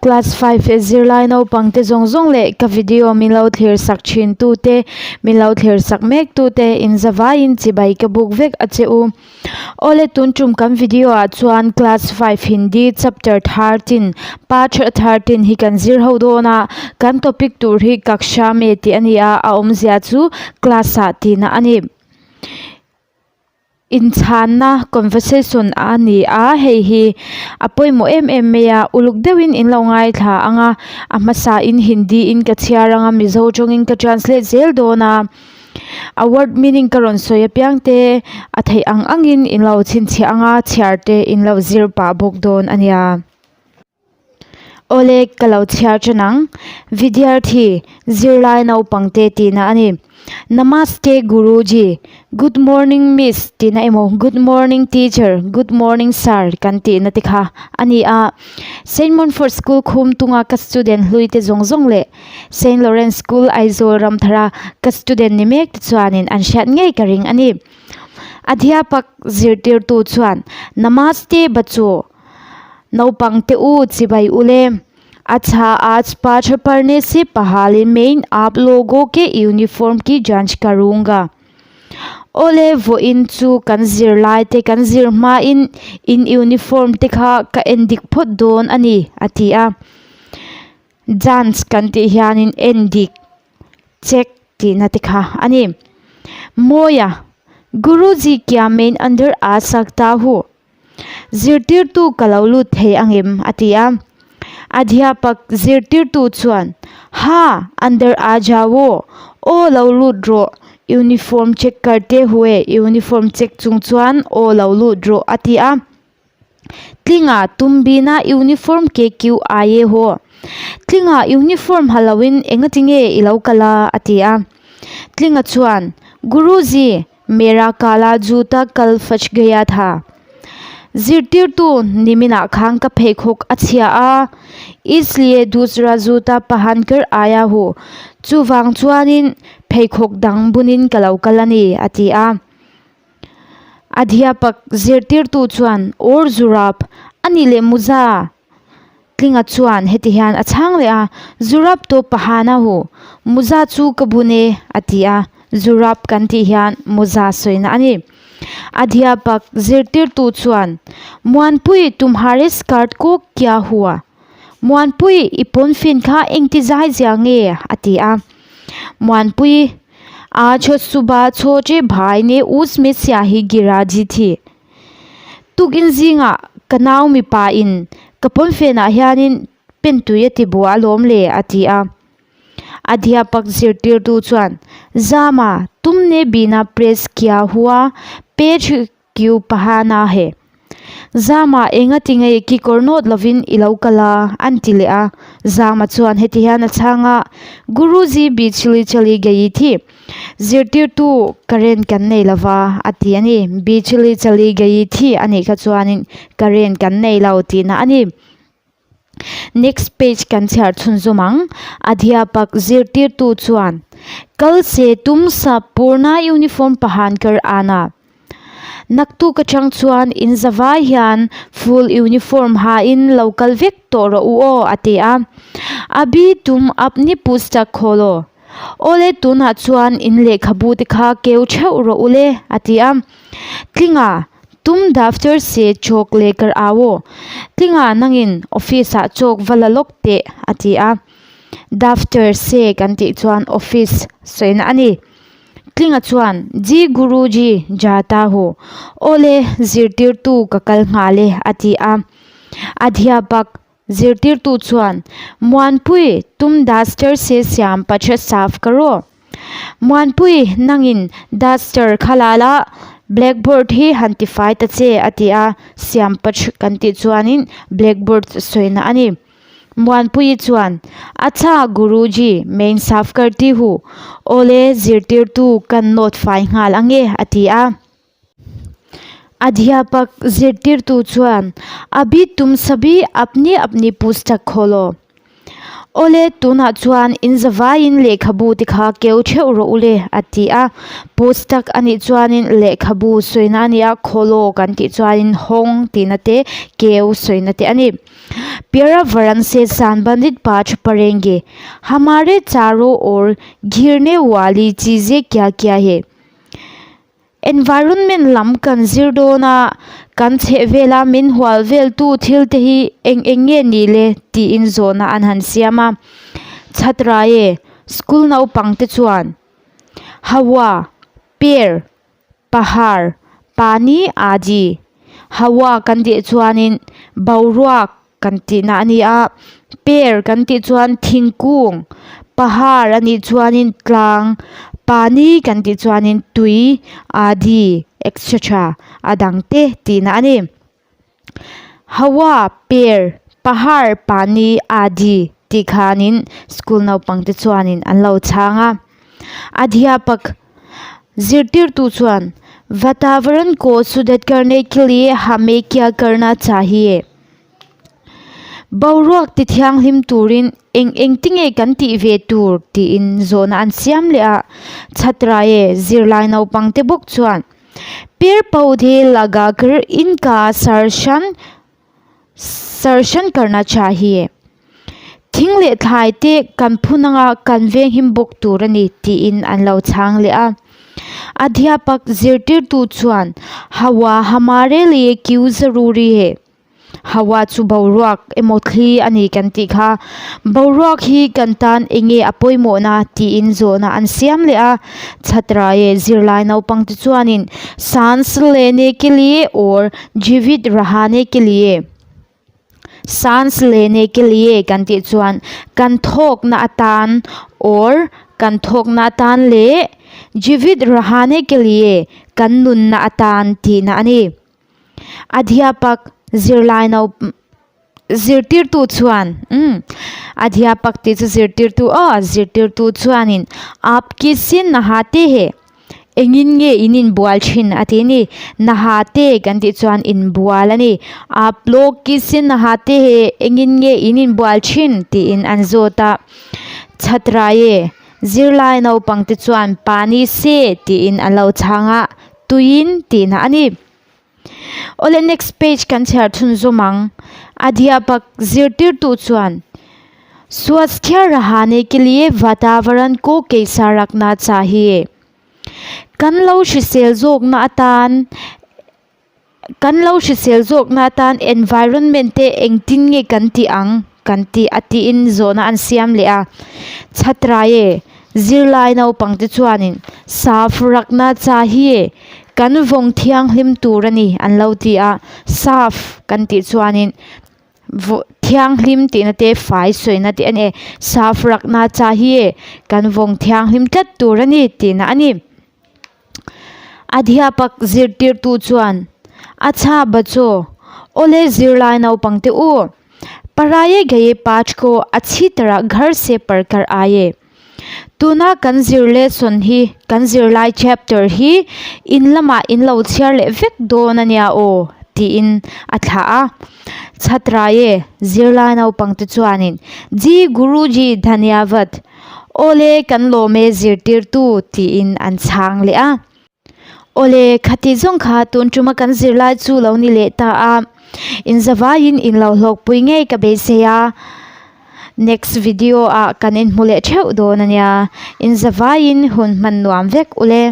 Class 5 zirlai naupangte zawng zawng leh ka video min lo thlir sak thin tute, min lo thlir sak mek tute inzavaiin chibai ka buk vek a che u. Awle tun tum kan video ah chuan class 5 Hindi chapter 13 part 13 hi kan zir ho dawn a, kan topic tur hi Kaksha Me tih a ni a, a awmzia chu class ah tihna a ni. Inchhanna conversation a ni a, hei hi a pawimawh em em mai a, uluk deuhin in lo ngaithla ang a, a hmasa in Hindi in ka chhiar ang a, Mizo tawngin ka translate zel dawn a. A word meaning ka rawn sawi apiang te a theih ang angin in lo chhinchhiah anga chhiar te in lo zir pah bawk dawn a nia. Awle ka lo chhiar tan ang. Vidyarthi, zirlai naupang te tihna a ni. Namaste Guruji, Good morning miss tihna emaw Good morning teacher, Good morning sir kan tihna te kha a ni a. Saint Montfort School khum tunga ka student hlui te zawng zawng leh Saint Lawrence School Aizawl Ramthara ka student ni mek te chuanin an hriat ngei ka ring a ni. Adhyapak zirtirtu chuan Namaste Bachu, naupang te u chibai u le. Acha aaj path parne se pahale main aap logo ke uniform ki janch karunga. Awle vawiin chu kan zirlai te kan zir hmain in uniform te kha ka en dik phawt dawn a ni a ti a. Dance kan tih hianin en dik, check tihna te kha a ni. Mawia, Guruji kya main andar aa sakta hu? Zirtirtu ka lo lut thei angem? a ti a. Adhyapak zirtirtu chuan, Ha, andar aa jao, aw lo lut rawh, uniform check karte hue, uniform check chung chuan aw lo lut rawh a ti a. Tlinga tum bina uniform ke kiu aye ho. Tlinga uniform ha loin engati nge i lo kal a a ti a. Tlinga chuan, Guruji, mera kala juta kal fach gaya tha. Zirtirtu niminah khan ka pheikhawk a chhia a, isliye dusra juta pahan kar aya hu. Chuvang chuanin pheikhawk dang bunin ka lo kal a ni a ti a. Adhyapak zirtirtu chuan Or Zurab a nih leh Muza tlinga chuan heti hian a chhang leh a, Zurab to pahana hu, Muza chu ka bun e a ti a, Zurab kan tih hian Muza sawina a ni. Adhyapak zirtirtu chuan Muanpui tumhare skirt ko kya hua? Muanpui i pawnfin kha engti zai zia nge? a ti a. Muanpui Aaj subah chhote bhai ne usme siahi gira di thi. Tukin zingah ka nau mipa in ka pawnfenah hianin pentui a ti bua alawm le a ti a. Adhyapak zirtirtu chuan, Zama, tumne bina press kiya hua page Kiu pahana he. Zama enga ti ngei kikawr nawt lovin i lo kal a, an ti leh a. Zama chuan heti hian a chhang a, Guruji bijli chali gayi thi. Zirtirtu current kan nei lova a ti a ni. Bijli chali gayi thi a nih kha chuanin current kan nei lo tihna a ni. Next page kan chhiar chhunzawm ang. Adhyapak zirtirtu chuan, Kal se tum sap purna uniform pahan kar ana. Naktuk atang chuan in zavai hian full uniform hain lo kal vek tawh rawh u aw a ti a. Abi tum apni pustak khawl aw. Awle tunah chuan in lehkhabu te kha keu theuh rawh u le a ti a. Tlinga tum daftar se chawk leh kar au aw. Tlinga nangin office ah chawk va la lawk teh a ti a. Daftar se kan tih chuan office sawina a ni. Tlinga chuan, Ji Guruji, jata hu. Awle, zirtirtu ka kal nghal e, a ti a. Adhyapak, zirtirtu chuan, Muanpui, tum duster se siam pachhe saf ka rawh. Muanpui, nangin duster kha la la, blackboard hi han tifai ta che, a ti a. Siam pachhe kan tih chuanin blackboard sawina a ni. Muanpuii chuan, Acha Guruji, main saf karti hu, awle zirtirtu kan nawt fai nghal ange a ti a. Adhyapak zirtirtu chuan, Abhi tum sabhi apni apni pustak khawlaw. Awle, tunah chuan in zavaiin lehkhabu te kha keu theuh rawh u le, a ti a. Pustak a nih chuanin lehkhabu sawina a ni a, khawlaw kan tih chuanin hawng tihna te, keu sawina te a ni. Pyaravaran se sanbandit path parenge, hamare charo aur ghirne wali chize kya kya hai? Environment lam kan zir dawn a, kan chhehvela min hual veltu thil te hi eng eng nge ni le tiin zawhna an han siam a. Chhatrae, school naupang te chuan Hawa, Per, Pahar, Pani Adi, Hawa kan tih chuanin boruak kan tihna a ni a, per kan tih chuan thingkung, pahar a nih chuanin tlang, pani kan tih chuanin tui, adi etc a dang te tihna a ni. Hawa, per, pahar, pani, adi tih khanin school naupang te chuanin an lo chhang a. Adhyapak, zirtirtu chuan Vatavaran ko sudat karne ke liye hame kya karna chahiye? Boruak ti thianghlim turin eng eng te nge kan tih ve tur tiin zawhna an siam leh a, chhatrae zirlai naupang te bawk chuan Per paudhe lagakar inka sarshan sarshan karna chahiye? Thing leh thlai te kan phun anga kan venghim bawk tur a ni tiin an lo chhang leh a. Adhyapak zirtirtu chuan Hawa hamare liye kyu zaruri hai? Hawa chu boruak emaw thli a ni kan tih kha. Boruak hi kan tan eng nge a pawimawhna tiin zawhna an siam leh a. Chhatrae zirlai naupang te chuanin Saans lene ke liye aur jivit rahane ke liye? Saans lene ke liye kan tih chuan kan thawkna atan or kan thawkna atan leh jivit rahane ke liye kan nunna atan tihna a ni. Adhyapak zirlai no zirtirtu chuan umm adhyapak tih chu zirtirtu aw zirtirtu chuanin aap kisi nahate hai. Engin nge in inbual thin a ti a ni. Naha te kan tih chuan inbual a ni. Aap log kisi naha te he engin nge in inbual thin tiin an zawt a. Chhatrae zirlai naupang te chuan pani se tiin an lo chhang a, tuiin tihna a ni. Awle next page kan chhiar chhunzawm ang. Adhyapak zirtirtu chuan Swasthya rahane ke liye vatavaran ko kaisa rakhna chahiye? Kan lo hrisel zawkna atan kan lo hrisel zawkna atan environment te engtin nge kan tih ang kan tih a tiin zawhna an siam leh a. Chhatrae zirlai naupang te chuanin Saaf rakhna chahiye Kan vawng thianghlim tur a ni an lo ti a, saaf kan tih chuanin thianghlim tihna te fai sawina te a ni e, saaf rakna cha hi e kan vawng thianghlim tlat tur a ni tihna a ni. Adhyapak zirtirtu chuan Acha bacho, awle zirlai naupang te u, Paraye gaye path ko achhi tarah ghar se parkar aaye. Tuna kan zir lesson hi, kan zirlai chapter hi in lamah in lo chhiar leh vek dawn a nia aw tiin a thlah a. Chhatrae zirlai naupang te chuanin Ji Guruji Dhanyavad, Awle kan lawm e zirtirtu tiin an chhang leh a. Awle, khati zawng kha tun tuma kan zirlai chu lo ni leh ta a, inzavaiin in lo hlawkpui ngei ka beisei a, next video ah kan inhmu leh theuh dawn a nia, inzavaiin hun hman nuam vek ule.